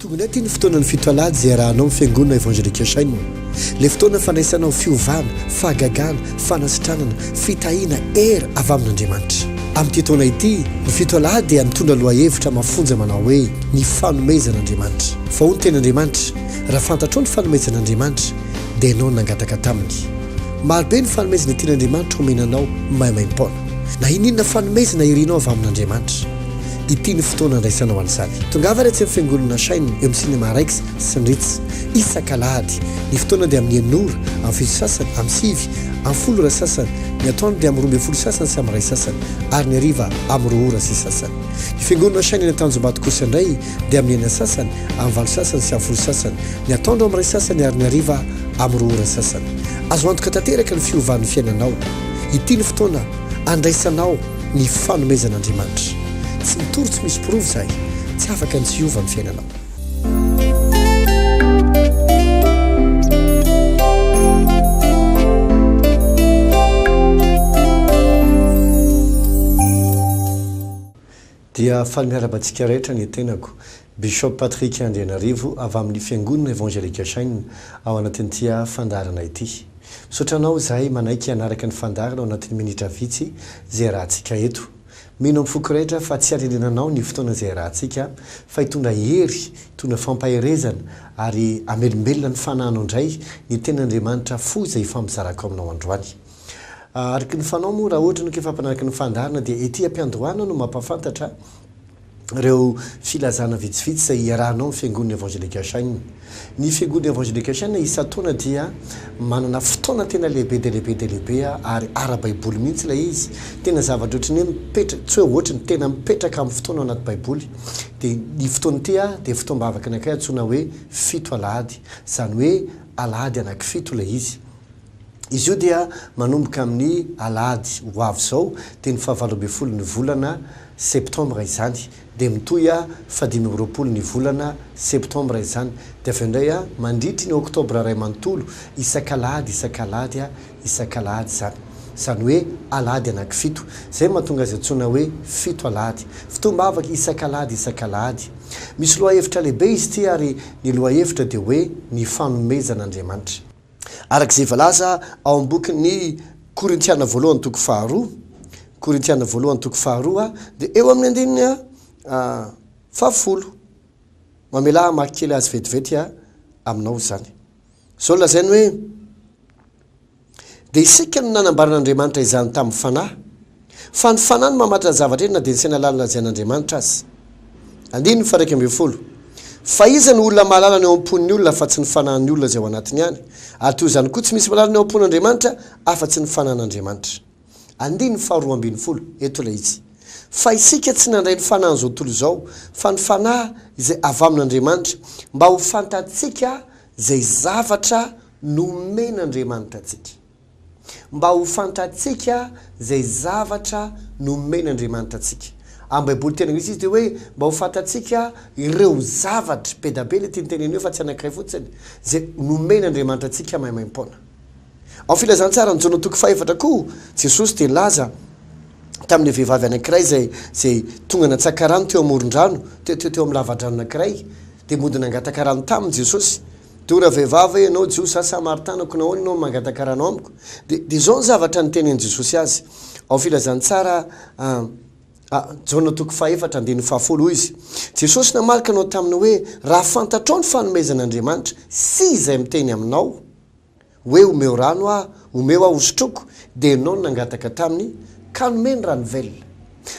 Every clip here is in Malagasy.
Tonga indray ity ny fotoanan'ny fitoalady izay iarahanao amin'ny Fiangonana Evangelique Shine. Ilay fotoana fandraisanao fiovana, fahagagana, fanasitranana, fitahiana, hery avy amin'Andriamanitra. Amin'ity taona ity, ny fitoalady dia mitondra lohahevitra mafonja manao hoe, Ny fanomezan'Andriamanitra. Fa hoy ny tenin'Andriamanitra, Raha fantatrao ny fanomezan'Andriamanitra, dia ianao no nangataka taminy. Marobe ny fanomezana tian'Andriamanitra homena anao maimaim-poana. Na inon'inona fanomezana irinao avy amin'Andriamanitra. Ity ny fotoana andraisanao an'izany. Tongava ary atsy amin'ny Fiangonana Shine eo amin'ny Cinema Rex sy ny Ritz. Isak'alahady. Ny fotoana dia amin'ny enina ora, amin'ny fito sasany, amin'ny sivy, amin'ny folo ora sasany, ny atoandro dia amin'ny 12 sasany sy amin'ny iray sasany, ary ny hariva amin'ny roa ora sy sasany. Ny Fiangonana Shine eny Antanjombato kosa indray dia amin'ny enina sasany, amin'ny valo sasany sy amin'ny folo sasany, ny atoandro amin'ny iray sasany ary ny hariva amin'ny roa ora sasany. Azo antoka tanteraka ny fiovan'ny fiainanao. Ity ny fotoana andraisanao ny fanomezan'Andriamanitra. Tsy mitory tsy misy porofo izahay. Tsy afaka ny tsy hiova ny fiainanao. Dia faly miarahaba antsika rehetra ny tenako, Bishop Patrick Andrianarivo avy amin'ny Fiangonana Evangelique Shine ao anatin'ity fandaharana ity. Misaotra anao izahay manaiky hanaraka ny fandaharana ao anatin'ny minitra vitsy izay iarahantsika eto. Mino amin'ny foko rehetra fa tsy hanenenanao ny fotoana izay iarahantsika fa hitondra hery, hitondra fampaherezana ary hamelombelona ny fanahinao indray ny tenin'Andriamanitra fo izay hifampizarako aminao androany. Araka ny fanao moa raha ohatra ianao ka efa mpanaraka ny fandaharana dia ety am-piandohana no mampahafantatra ireo filazana vitsivitsy izay iarahanao amin'ny Fiangonana Evangelique Shine. Ny Fiangonana Evangelique Shine isan-taona dia manana fotoana tena lehibe dia lehibe dia lehibe ary ara-baiboly mihitsy ilay izy. Tena zavatra ohatry ny hoe mipetraka, tsy hoe ohatry ny, tena mipetraka amin'ny fotoana ao anaty baiboly. Dia ny fotoana ity dia fotoam-bavaka anankiray antsoina hoe fito alahady. Izany hoe alahady anankifito ilay izy. Izy io dia manomboka amin'ny alahady ho avy izao, dia ny fahavalo ambin'ny ny volana septambra izany, dia mitohy fahadimy amby 20 ny volana septambra izany, dia avy eo indray mandritry ny oktobra iray manontolo, isak'alahady isak'alahady isak'alahady izany. Izany hoe alahady anankifito. Izay no mahatonga azy antsoina hoe fito alahady. Fotoam-bavaka isak'alahady isak'alahady. Misy lohahevitra lehibe izy ity ary ny lohahevitra dia hoe ny fanomezan'Andriamanitra. Araka izay voalaza ao amin'ny bokin'ny Korintiana voalohany toko faharoa, Korintiana voalohany toko faharoa, dia eo amin'ny andininy fahafolo. Mamelà hamaky kely azy vetivety aminao izany. Izao no lazainy hoe, Dia isika no nanambaran'Andriamanitra izany tamin'ny Fanahy, Fa ny Fanahy no mamantatra ny zava-drehetra na dia ny saina lalina izay an'Andriamanitra aza. Andininy faha-11. Fa iza no olona mahalala ny ao am-pon'ny olona afa-tsy ny fanahin'ny olona izay ao anatiny ihany? Ary toy izany koa tsy misy mahalala ny ao am-pon'Andriamanitra afa-tsy ny fanahin'Andriamanitra. Andininy faharoambinifolo, eto ilay izy. Fa isika tsy nandray ny fanahin'izao tontolo izao, fa ny Fanahy izay avy amin'Andriamanitra, mba ho fantatsika izay zavatra nomen'Andriamanitra antsika. Mba ho fantatsika izay zavatra nomen'Andriamanitra antsika. Amin'ny Baiboly teny anglisy izy dia hoe mba ho fantatsika ireo zavatra, be da be ilay tiany tenenina eo fa tsy anankiray fotsiny, izay nomen'Andriamanitra antsika maimaimpoana. Ao Filazantsaran'i Jaona toko fahefatra koa, Jesosy dia nilaza tamin'ilay vehivavy anankiray izay izay tonga nantsaka rano teo amoron-drano, teo teo teo amin'ny lavadrano anankiray, dia mody nangataka rano taminy Jesosy. Dora vehivavy hoe ianao Jiosy za Samaritana ko nahoana ianao no mangataka rano amiko? Dia dia izao ny zavatra nitenin'i Jesosy azy ao filazantsara a Jaona toko fahefatra andininy fahafolo hoy izy Jesosy namaly ka nanao taminy hoe raha fantatrao ny fanomezan'Andriamanitra sy izay miteny aminao hoe omeo rano aho omeo aho hosotroko dia ianao no nangataka taminy ka nomeny rano velona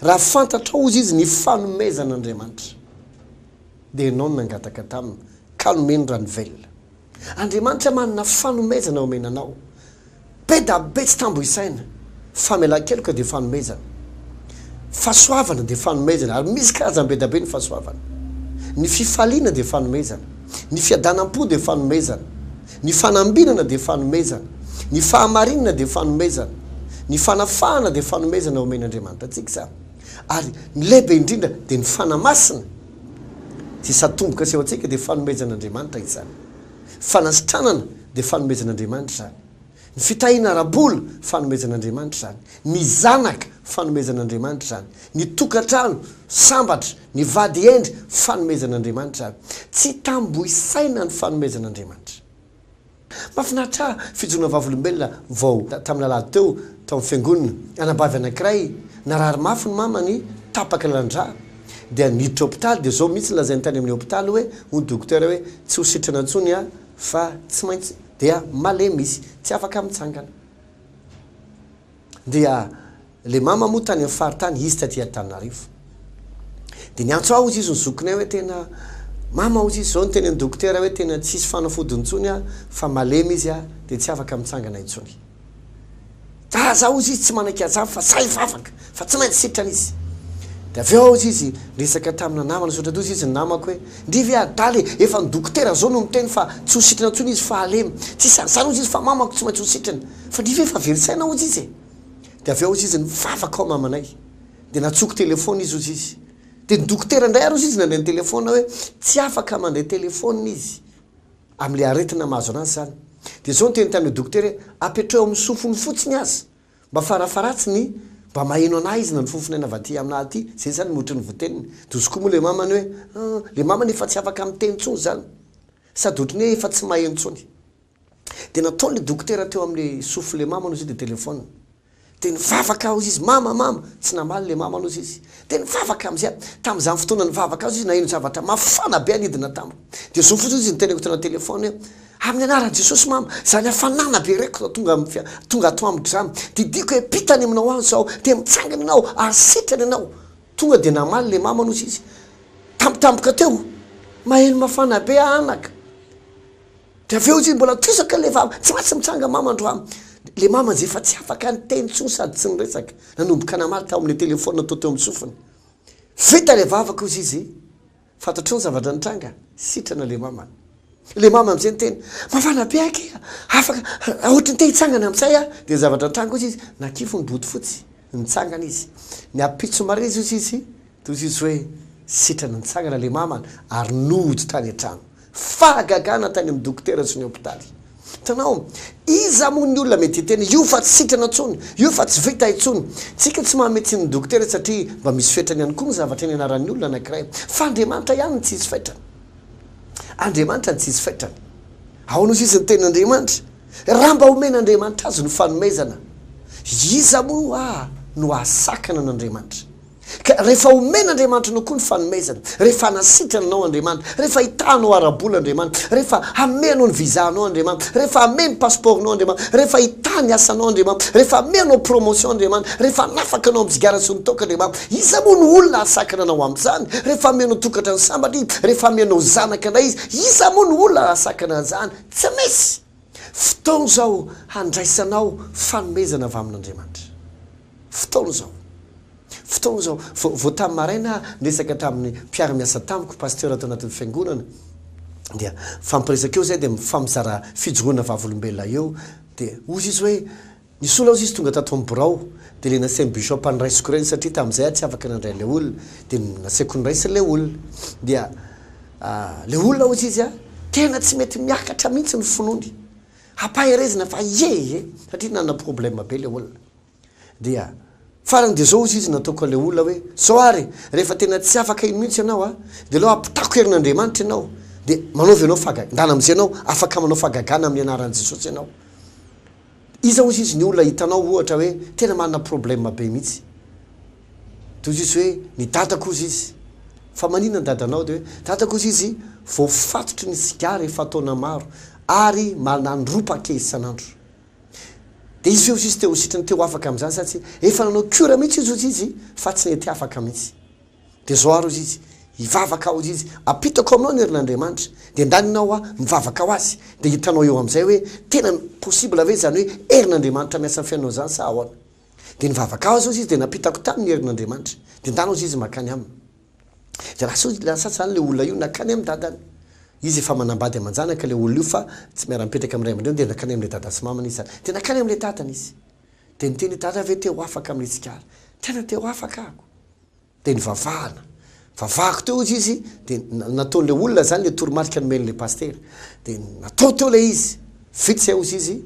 raha fantatrao hozy izy ny fanomezan'Andriamanitra dia ianao no nangataka taminy ka nomeny rano velona. Andriamanitra manana fanomezana omena anao. Be da be tsy tambo isaina. Famelan-keloka dia fanomezana. Fahasoavana dia fanomezana ary misy karazany be da be ny fahasoavana. Ny fifaliana dia fanomezana. Ny fiadanam-po dia fanomezana. Ny fanambinana dia fanomezana. Ny fahamarinana dia fanomezana. Ny fanafahana dia fanomezana omen'Andriamanitra antsika izany. Ary ny lehibe indrindra dia ny Fanahy Masina. Izay sady tombo-kase ho antsika dia fanomezan'Andriamanitra izany. Fanasitranana dia fanomezan'Andriamanitra izany. Ny fitahiana ara-bola, fanomezan'Andriamanitra izany. Ny zanaka, Fanomezan'Andriamanitra izany. Ny tokantrano sambatra, ny vady hendry, fanomezan'Andriamanitra izany. Tsy tambohisaina ny fanomezan'Andriamanitra. Mahafinaritra ahy fijoroana vavolombelona vao tamin'ny alahady teo tao amin'ny fiangonana. Anabavy anankiray narary mafy ny mamany, tapaka lalan-drà. Dia niditra hopitaly dia izao mihitsy nolazainy tany amin'ny hopitaly hoe, hoy ny dokotera hoe, tsy ho sitrana intsony aho fa tsy maintsy dia malemy izy, tsy afaka mitsangana. Dia le mama moa tany amin'ny faritany, izy taty Antananarivo. Dia niantso ahy hozy izy ny zokinay hoe tena mama hozy izy, zao no tenenin'ny dokotera hoe tena tsisy fanafody intsony aho fa malemy izy aho dia tsy afaka mitsangana intsony. Za za hozy izy tsy manaiky an'izany fa za efa afaka fa tsy maintsy sitrana izy. Dia avy eo hozy izy niresaka tamina namana sy ohatran'izay hozy izy ny namako hoe ndry ve adala e, efa ny dokotera zao no miteny fa tsy ho sitrana intsony izy fa halemy. Tsisy an'izany hozy izy fa mamako tsy maintsy ho sitrana. Fa ndry ve efa very saina hozy izy e. Dia avy eo hozy izy nivavaka ao mamanay. Dia nantsoiko telephone izy hozy izy. Dia ny dokotera indray ary hozy izy nandray ny telephone hoe tsy afaka mandray telephone izy amin'ilay aretina mahazo anazy izany. Dia izao no teny tamin'ilay dokotera hoe apetraho amin'ny sofiny fotsiny aza mba farafaharatsiny mba maheno anah izy na ny fofon'aina avy aty aminah aty, izay izany no ohatry ny voateniny. Dia hozy koa moa ilay mamany hoe ah, ilay mamany efa tsy afaka miteny intsony izany. Sady ohatry ny hoe efa tsy maheno intsony. Dia nataon'ilay dokotera teo amin'ilay sofin'ilay mamany hozy ilay telephone. Dia nivavaka hozy izy, mama, mama! Tsy namaly ilay mamany hozy izy. Dia nivavaka amin'izay aho. Tamin'izany fotoana nivavaka azy izy, naheno zavatra mafana be anidina tamiko. Dia izao fotsiny hozy izy niteneniko teo anaty telephone hoe, Amin'ny anaran'i Jesosy mama, izany hafanana be reko tonga amin'ny fia, tonga ato amiko izany. Didiako hiampita any aminao any izao. Dia mitsangana ianao ary sitrana ianao. Tonga dia namaly ilay mamany hozy izy. Tampotampoka teo, maheno mafana be aho anaka. Dia avy eo izy mbola tosaka le vava, tsy maintsy mitsanga mama androany. Le mama zay efa tsy afaka niteny intsony sady tsy niresaka, nanomboka namaly tao amin'ilay telephone tao teo amin'ny sofiny. Vita le vavaka hozy izy, fantatrao ny zavatra nitranga? Sitrana le mamany. Le mama amizay niteny, mafana be akia, afaka, ohatry ny te hitsangana amizay aho. Dia ny zavatra nitranga hozy izy, nakify ny bodofotsy, nitsangana izy. Ny ampitso maraina izy hozy izy, Toy izy hoe sitrana nitsangana le mamany ary nody tany an-trano. Fahagagana tany amin'ny dokotera sy ny hopitaly. Hitanao, iza moa ny olona mety hiteny io fa tsy sitrana intsony, io fa tsy vita intsony. Tsika tsy manome tsiny ny dokotera satria mba misy fetrany ihany koa ny zavatra nianaran'ny olona anankiray. Fa Andriamanitra ihany no tsisy fetrany. Andriamanitra no tsisy fetrany. Ahoana hozy izy ny tenin'Andriamanitra? Raha mba omen'Andriamanitra azy ny fanomezana, iza moa no hahasakana an'Andriamanitra? Ka rehefa omen'Andriamanitra anao koa ny fanomezana, rehefa hanasitrana anao Andriamanitra, rehefa hitaha anao ara-bola Andriamanitra, rehefa hanome anao ny visa anao Andriamanitra, rehefa hanome ny passeport-nao Andriamanitra, rehefa hitaha ny asanao Andriamanitra, rehefa hanome anao promotion Andriamanitra, rehefa hanafaka anao amin'ny sigara sy ny toaka Andriamanitra, iza moa no olona hahasakana anao amin'izany? Rehefa hanome anao tokantrano sambatra Izy, rehefa hanome anao zanaka indray Izy, iza moa no olona hahasakana an'izany? Tsy misy! Fotoana izao handraisanao fanomezana avy amin'Andriamanitra. Fotoana izao. Fotoana izao. Vao, vao tamin'ny maraina aho niresaka tamin'ny mpiara-miasa tamiko, pasteur ato anatin'ny fiangonana, dia mifampiresaka eo izahay dia mifampizara fijoroana vavolombelona eo, dia hozy izy hoe, nisy olona hozy izy tonga tato amin'ny birao, dia ilay nasain'ny bishop noraisiko ireny satria tamin'izay aho tsy afaka nandray ilay olona, dia nasaiko noraisina ilay olona. Dia ilay olona hozy izy an, tena tsy mety miakatra mihitsy ny finoany. Ampaherezina fa ie e! Satria nanana problème be ilay olona. Dia farany dia zao hozy izy nataoko an'ilay olona hoe, zao ary rehefa tena tsy afaka iny mihitsy ianao a, dia aleo ampitako herin'Andriamanitra ianao, dia manaova ianao fahagagana, ndana amin'izay ianao afaka manao fahagagana amin'ny anaran'i Jesosy ianao. Iza hozy izy ny olona hitanao ohatra hoe tena manana problème be mihitsy? Dia hozy izy hoe, ny dadako hozy izy. Fa maninona ny dadanao? Dia hoe, dadako hozy izy voafatotry ny sigara efa taona maro ary manandropaka isan'andro. Dia izy ve hozy izy te ho sitrana, te ho afaka amin'izany sa tsia? Efa nanao cure mihitsy izy hozy izy fa tsy nety afaka mihitsy. Dia izao ary hozy izy, hivavaka hozy izy, ampitako aminao ny herin'Andriamanitra, dia ndany ianao aho mivavaka ho azy, dia hitanao eo amin'izay hoe tena possible ve izany hoe herin'Andriamanitra miasa amin'ny fiainanao izany sa ahoana? Dia nivavaka azy hozy izy dia nampitako taminy ny herin'Andriamanitra. Dia ndany hozy izy mankany aminy. Dia lasa hozy, lasa izany ilay olona io nankany amin'ny dadany. Izy efa manambady aman-janaka ilay olona io fa tsy miara-mipetraka amin'ny ray aman-dreny dia nankany amin'ilay dada sy mamany izy izany. Dia nankany amin'ilay dadany izy. Dia niteny hoe dada ve te ho afaka amin'ilay tsigara? Tena te ho afaka aho. Dia nivavahana. Vavahako teo hozy izy dia nataon'ilay olona izany ilay toromarika nomen'ilay pasitera. Dia natao teo ilay izy. Vita izay hozy izy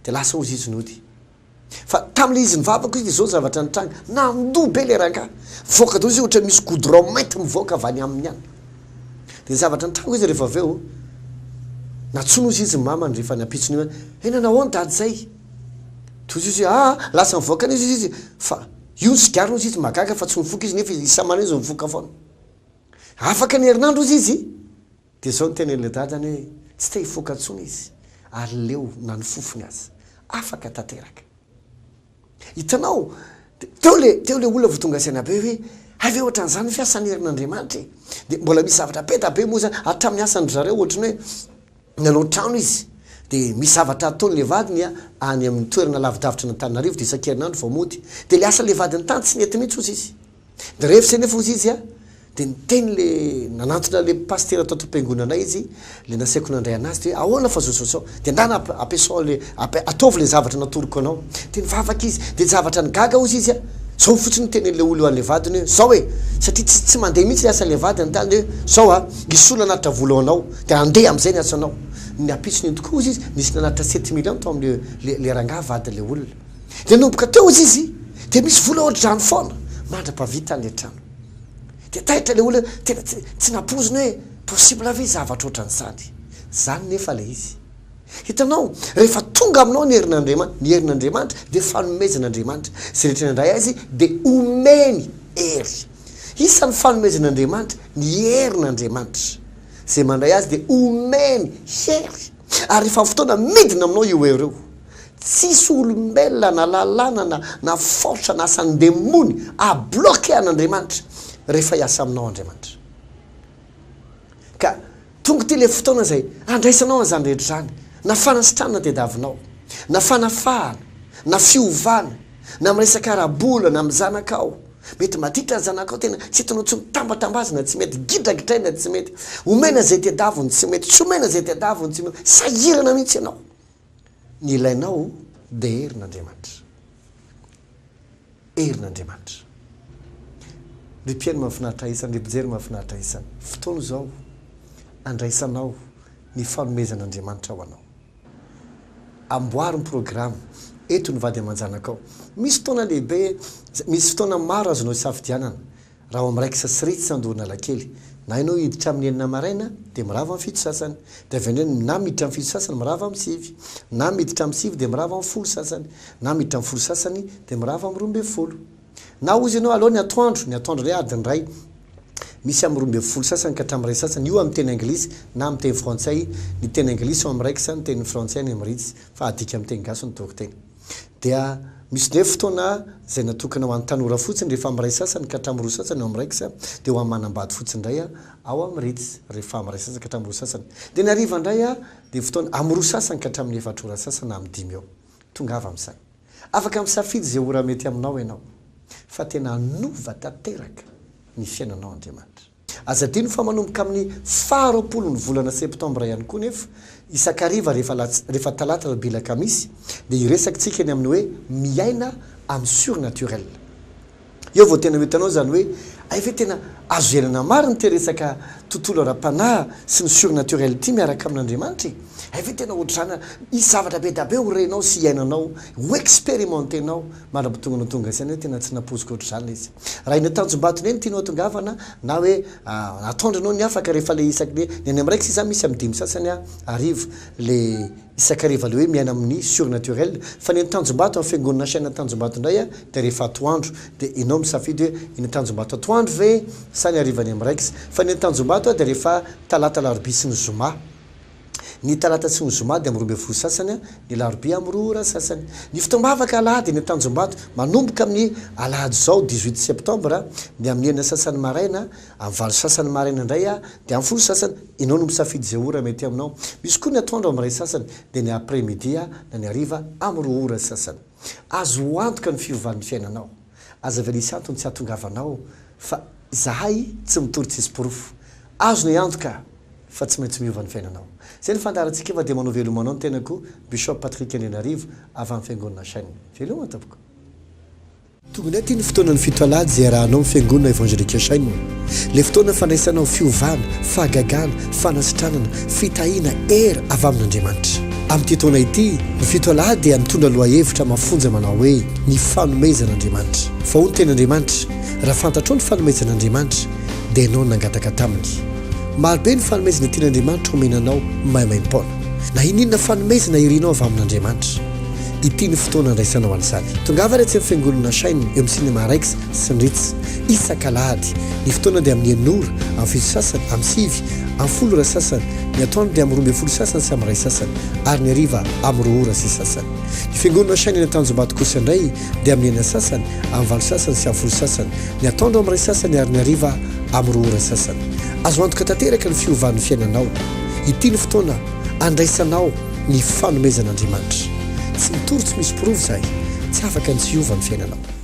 dia lasa hozy izy nody. Fa tamin'ilay izy nivavaka izy dia izao ny zavatra nitranga, nandoa be ilay rangahy, nivoaka daholo izy ohatran'ny misy goudron mainty mivoaka avy any aminy any. Dia ny zavatra nitranga izy rehefa avy eo, nantsoina ozy izy ny mamany rehefa ny ampitson'io hoe, he nanao ahoana dada izay? Dia ozy izy hoe, aa lasa nivoaka any izy izy fa io ny sigara ozy izy, mahagaga fa tsy mifoka izy nefa isa-maraina izy mifoka foana. Afaka ny herinandro ozy izy, Dia izao no tenenin'ilay dadany hoe tsy te hifoka intsony izy ary leo na ny fofony aza. Afaka tanteraka. Hitanao, teo ilay teo ilay olona vao tonga saina be hoe hay ve ohatran'izany ny fiasan'ny herin'Andriamanitra e! Dia mbola misy zavatra be da be moa izany hatramin'ny asan-dry zareo ohatran'ny hoe nanao trano izy dia misy zavatra ataon'ilay vadiny any amin'ny toerana lavidavitra an'Antananarivo dia isan-kerinandro vao mody. Dia ilay asan'ilay vadiny tany tsy nety mihitsy hozy izy. Dia rehefa izay nefa hozy izy a, dia niteny le, nanantona le pasitera tato am-piangonanay izy, le nasaiko nandray anazy, dia hoe ahoana fa zao zao zao, dia ndana ampiasao le, ataovy le zavatra natoroko anao. Dia nivavaka izy, dia zavatra nigaga hozy izy a, zao fotsiny no tenenin'le olona io an'le vadiny hoe zao e, satria tsy tsy mandeha mihitsy le asan'le vadiny tany, dia hoe zao a, hisy olona hanatitra vola ho anao, dia handeha amin'izay ny asanao. Ny ampitson'iny tokoa hozy izy, nisy nanatitra sept millions tao amin'le le le rangahy vadin'le olona. Dia nanomboka teo izy izy dia misy vola ohatr'izany foana mandra-pahavita an'ilay trano. Dia taitra ilay olona, tena tsy tsy nampoiziny hoe possible ve zavatra ohatran'izany. Izany nefa ilay izy. Hitanao, rehefa tonga aminao ny herin'Andriamanitra, ny herin'Andriamanitra dia fanomezan'Andriamanitra. Izay rehetra nandray azy dia omeny hery. Isan'ny fanomezan'Andriamanitra ny herin'Andriamanitra. Izay mandray azy dia omeny hery. Ary rehefa fotoana midina aminao io hery io, tsisy olombelona na lalàna na na force na asan'ny demony à bloquer an'Andriamanitra rehefa hiasa aminao Andriamanitra. Ka tonga ity le fotoana izay handraisanao an'izany rehetra izany, na fanasitranana tediavinao, na fanafahana, na fiovana, na amin'ny resaka ara-bola, na amin'ny zanakao. Mety maditra ny zanakao tena tsy hitanao intsony tambatambazina tsy mety, gidragidraina tsy mety, omena izay tedaviny tsy mety, tsy omena izay tedaviny tsy mety, sahirana mihitsy ianao. Ny ilainao dia herin'Andriamanitra. Herin'Andriamanitra. Ry mpihaino mahafinaritra isany, ry mpijery mahafinaritra isany, fotoana izao andraisanao ny fanomezan'Andriamanitra ho anao. Amboary ny programa, eto ny vady aman-janakao. Misy fotoana lehibe, misy fotoana maro azonao isafidianana. Raha ao amin'ny Raiksa sy Ritz Andohanalakely, na ianao hiditra amin'ny enina maraina dia mirava amin'ny fito sasany, dia avy eo indray na miditra amin'ny fito sasany mirava amin'ny sivy, na miditra amin'ny sivy dia mirava amin'ny folo sasany, na miditra amin'ny folo sasany dia mirava amin'ny 12. Na hozy ianao aleo ny atoandro, ny atoandro indray adiny iray, misy amin'ny 12 sasany ka hatramin'ny iray sasany, io amin'ny teny anglisy na amin'ny teny frantsay, ny teny anglisy ao amin'ny Raiksa, ny teny frantsay any amin'ny Ritz, fa adika amin'ny teny gasy ny toriteny. Dia misy indray fotoana izay natokana ho an'ny tanora fotsiny rehefa amin'ny iray sasany ka hatramin'ny roa sasany ao amin'ny Raiksa, dia ho an'ny manambady fotsiny indray ao amin'ny Ritz rehefa amin'ny iray sasany ka hatramin'ny roa sasany. Dia ny hariva indray dia fotoana amin'ny roa sasany ka hatramin'ny efatra ora sasany na amin'ny dimy eo. Tongava amin'izany. Afaka misafidy izay ora mety aminao ianao, fa tena hanova tanteraka ny fiainanao Andriamanitra. Aza adino fa manomboka amin'ny faha 20 ny volana septambra ihany koa nefa, isan-kariva rehefa alatsy, rehefa talata alarobia alakamisy dia hiresaka tsika ny amin'ny hoe miaina amin'ny surnaturel. Eo vao tena ho hitanao izany hoe hay ve tena azo iainana marina ity resaka tontolo ara-panahy sy ny surnaturel ity miaraka amin'Andriamanitra e! Hay ve tena ohatr'izany, hisy zavatra be dia be ho renao sy hiainanao, ho experimentenao Mandra-pitonga no tonga saina hoe tena tsy nampoiziko ohatr'izany ilay izy. Raha eny Tanjombato indray no tianao hatongavana na hoe atoandro ianao ny hafa ka rehefa ilay isaky ny ny any amin'ny raika sisa misy amin'ny dimy sasany hariva ilay isan-kariva ilay hoe miaina amin'ny surnaturel fa ny eny Tanjombato amin'ny fiangonana chaîne Tanjombato indray dia rehefa atoandro dia ianao misafidy hoe eny Tanjombato atoandro ve sa ny hariva any amin'ny raiksa fa ny eny Tanjombato dia rehefa talata alarobia sy ny zoma Ny talata sy ny zoma dia amin'ny 12 sasany, ny alarobia amin'ny roa ora sasany. Ny fotoam-bavaka alahady eny Tanjombato, manomboka amin'ny alahady izao 18 septembre, ny amin'ny enina sasany maraina, amin'ny valo sasany maraina indray dia amin'ny folo sasany. Ianao no misafidy izay ora mety aminao. Misy koa ny atoandro amin'ny iray sasany, dia ny après midi na ny hariva amin'ny roa ora sasany. Azo antoka ny fiovan'ny fiainanao. Aza avela hisy antony tsy hahatongavanao fa izahay tsy mitory tsisy porofo. Azonay antoka fa tsy maintsy miova ny fiainanao. Zay ny fandaharantsika fa dia manao veloma anao ny tenako Bishop Patrick Andrianarivo avy amin'ny fiangonana Chaîne. Veloma tompoko. Tonga indray ity ny fotoanan'ny fito alahady izay iarahanao amin'ny fiangonana Evangelique Chaîne. Ilay fotoana fandraisanao fiovana, fahagagana, fanasitranana, fitahiana, hery avy amin'Andriamanitra. Amin'ity taona ity, ny Fitoalahady dia mitondra lohahevitra mafonja manao hoe Ny Fanomezan'Andriamanitra. Fa hoy ny Tenin'Andriamanitra, Raha fantatrao ny fanomezan'Andriamanitra, dia ianao no nangataka taminy. Marobe ny fanomezana tian'Andriamanitra homena anao maimaim-poana. Na inon'inona fanomezana irinao avy amin'Andriamanitra. Ity no fotoana andraisanao an'izany. Tongava ary etsy amin'ny Fiangonana Shine eo amin'ny Cinema Rex sy ny Ritz, isak'alahady. Ny fotoana dia amin'ny enina ora, amin'ny fito sasany, amin'ny sivy, amin'ny folo ora sasany, ny atoandro dia amin'ny 12 sasany sy amin'ny iray sasany, ary ny hariva amin'ny roa ora sy sasany. Ny Fiangonana Shine eny Antanjombato kosa indray dia amin'ny enina sasany, amin'ny valo sasany sy amin'ny folo sasany, ny atoandro amin'ny iray sasany ary ny hariva amin'ny roa ora sasany. Azo antoka tanteraka ny fiovan'ny fiainanao. Ity ny fotoana andraisanao ny fanomezan'Andriamanitra. Tsy mitory tsy misy porofo izahay. Tsy afaka ny tsy hiova ny fiainanao.